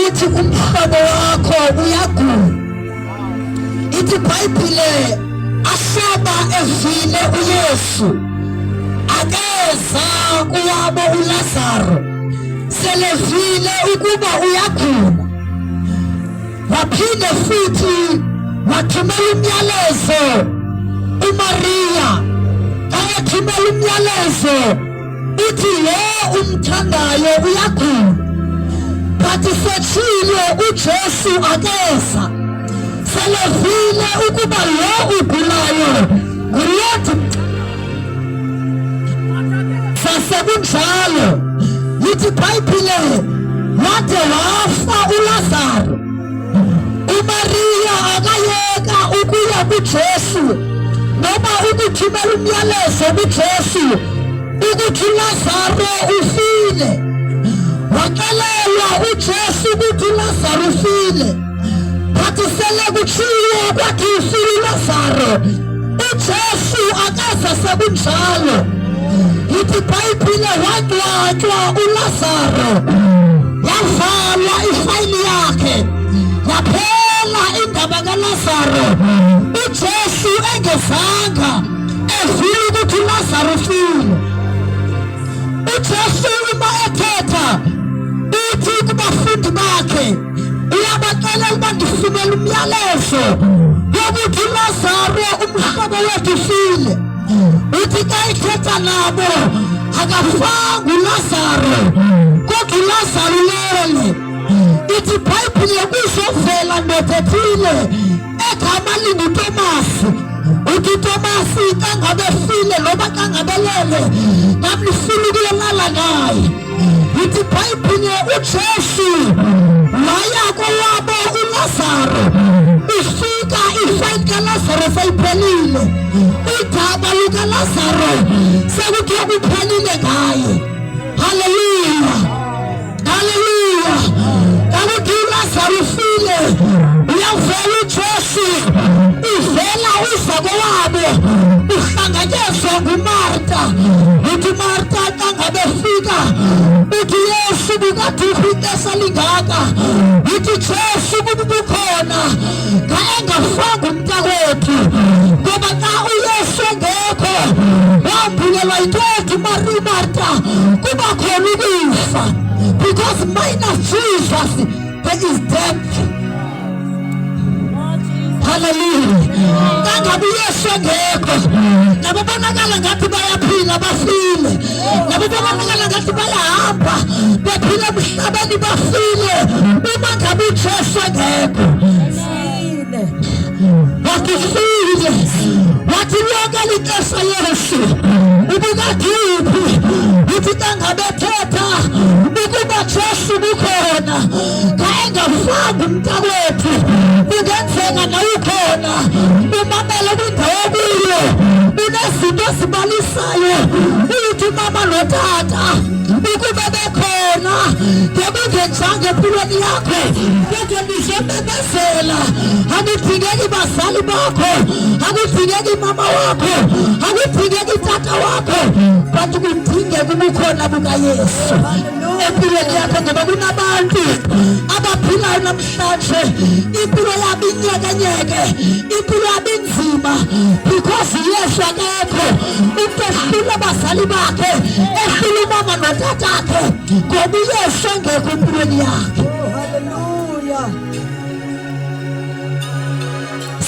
Uthi umhlobo wakho uyagula. Ithi iBhayibhile asaba evile uYesu akeza kuwabo uLazaro selevile ukuba uyagula. Waphinde futhi wathumela umyalezo uMariya. Xa ethumela umyalezo uthi lo umthandayo uyagula, but setshilo uJesu akeza, selevile ukuba lo ugulayo nguLord. Sasekunjalo lithi iBhayibhile wade wafa uLazaro. UMariya akayeka ukuya kuJesu noma ukuthumela umyalezo kuJesu ukuthi uLazaro ufile. Waxelelwa uJesu ukuthi uLazaro ufile, but sele kutshiwo kwathi ufile uLazaro, uJesu akaze sekunjalo. Yithi iBhayibhile wangcwatshwa uLazaro, yavalwa ifayili yakhe, yaphela indaba kaLazaro. UJesu engezanga evile ukuthi uLazaro ufile. UJesu uma ethetha uthi kubafundi bakhe, uyabaxelela uba ndifumela umyalezo wokuthi uLazaro umhlobo wethu ufile. Uthi xa ethetha nabo akafanga uLazaro, kodwa uLazaro ulele. Ithi iBhayibhile kuzovela ndoda ethile egama linguTomasi. Uthi uTomasi xa ngabe file noba xa ngabelele, nam ndifuna ukuyolala naye. Ithi iBhayibhile uJesu waya kowabo uLazaro, ufika ifayili kaLazaro seyiphelile, udaba lukaLazaro sekuthiwa kuphelile ngaye. Haleluya, haleluya! Kakuthi uLazaro ufile, uyavela uJesu, uvela uza kowabo, uhlangatyezwa nguMarta. Uthi uMarta xa ngabe fika, uthi Yesu bukade ukho ixesha lingaka. Uthi Jesu kububukhona xa engafanga umntakwethu, ngoba xa uYesu engekho wambulelwa yinto ethi Mari Marta kuba khona ukufa, because minus Jesus there is death. Haleluya! Kangabe uYesu engekho, nabo bonakala ngathi bayaphila bafile, nabo bonakala ngathi bayahamba bephila emhlabeni bafile, uma ngabe uJesu engekho. Wathi ufile, wathi lonke lixesha Yesu ubukade uphi? Uthi xa ngabe thetha ukuba Jesu bukhona, xa engafanga umntakwethu, kungenzeka nawe ukhona umamele kwindawo kuyo, unezinto ezibalisayo, uthi umama notata ukube bekhona ngekungenjanga empilweni yakho. Kodwa ndizomemezela, akudingeki bazali bakho, akudingeki mama wakho, akudingeki tata wakho, but kudingeka ubukhona bukaYesu empilweni yakho, ngoba kunabantu abaphilayo namhlanje impilo yabo inyekanyeke, impilo yabo inzima because Yesu akekho. Umntu ehlula abazali bakhe, ehlula umama notatakhe, ngoba uYesu engekho empilweni yakhe. Oh, hallelujah.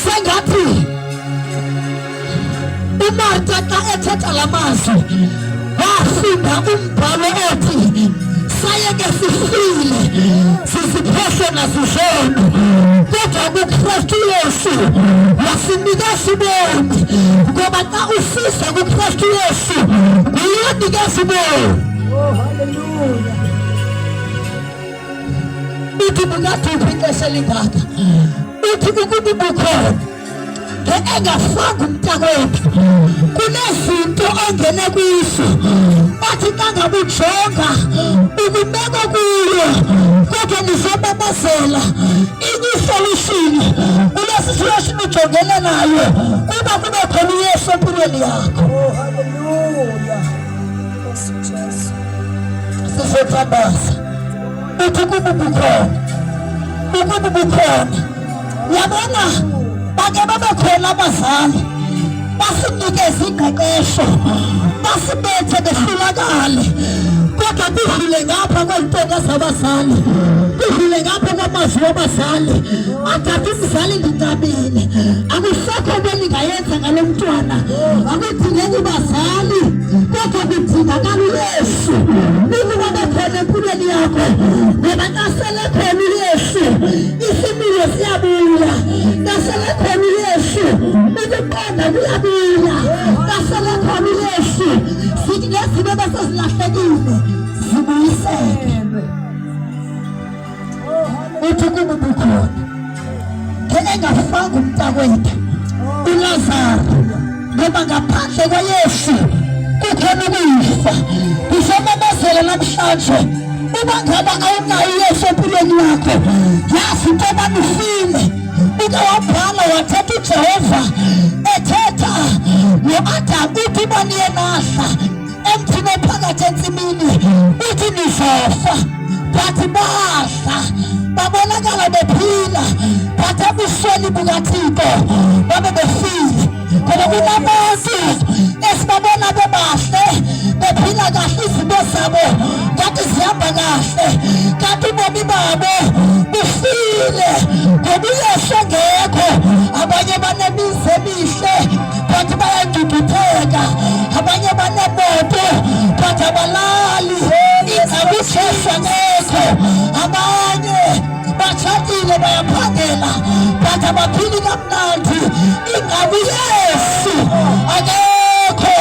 Sengathi uMarta xa ethetha la mazwi wafunda umbhalo othi saye ke sifile sisiphoswe nasizono, kodwa kuKristu Yesu wasinikeza ubomi, ngoba xa usiza kuKristu Yesu nguye onikeza ubomi. Oh, hallelujah. Uthi bukaduphi ixesha elingaka? Uthi ukuba ubukhona engafanga umntakwethu, kunezinto ongene kuzo bathi xa ngabe ujonga ububekwa kuyo, kodwa ndizobabazela inye isolution kule situation ujongene nayo, kuba kube khona uYesu empilweni yakho. Oh, hallelujah. Nkosi Jesu. Sizothandaza. Uthi kuba ubukhona Ukuba ubukhona, uyabona, bake babe khona abazali basinikeze ingqeqesho, basibethe behlulakale, kodwa kudlule ngapha kwezintonga zabazali, kudlule ngapha kwamazwi wabazali. Athatha umzali, ndinqabile, akusekho into endingayenza ngalo mntwana, akudingeki bazali, kodwa kudingakala uYesu ukuba bekhona empilweni yakho, ngoba xa sele khona uYesu isimilo siyabuya, xa sele khona uYesu ukuqonda kuyabuya, xa sele khona uYesu sithi nezinto besezilahlekile zibuyiseke. Uthi kuba ubukhona ngeke engafanga umntakwethu uLazaro, ngoba ngaphandle kwaYesu kukhona ukufa. Ngizomemezela namhlanje, uba ngaba awunayo uYesu empilweni yakho, yazi into yobana ufile. Uke wabhala wathetha uJehova ethetha no-Adam, uthi uba niye nahla emthini ophakathi entsimini, uthi nizofa. But badla, babonakala bephila, but ebusweni bukaThixo babe befile, ngoba kunabantu esibabona bebahle, bephila kahle, izinto zabo ngathi zihamba kahle, kanti ubomi babo bufile ngoba uYesu engekho. Abanye banemizi emihle but bayangcungcutheka, abanye banemoto but abalali, ingabe uJesu akekho. Abanye batshatile, bayaphangela, but abaphili kamnandi, ingabe uYesu akekho.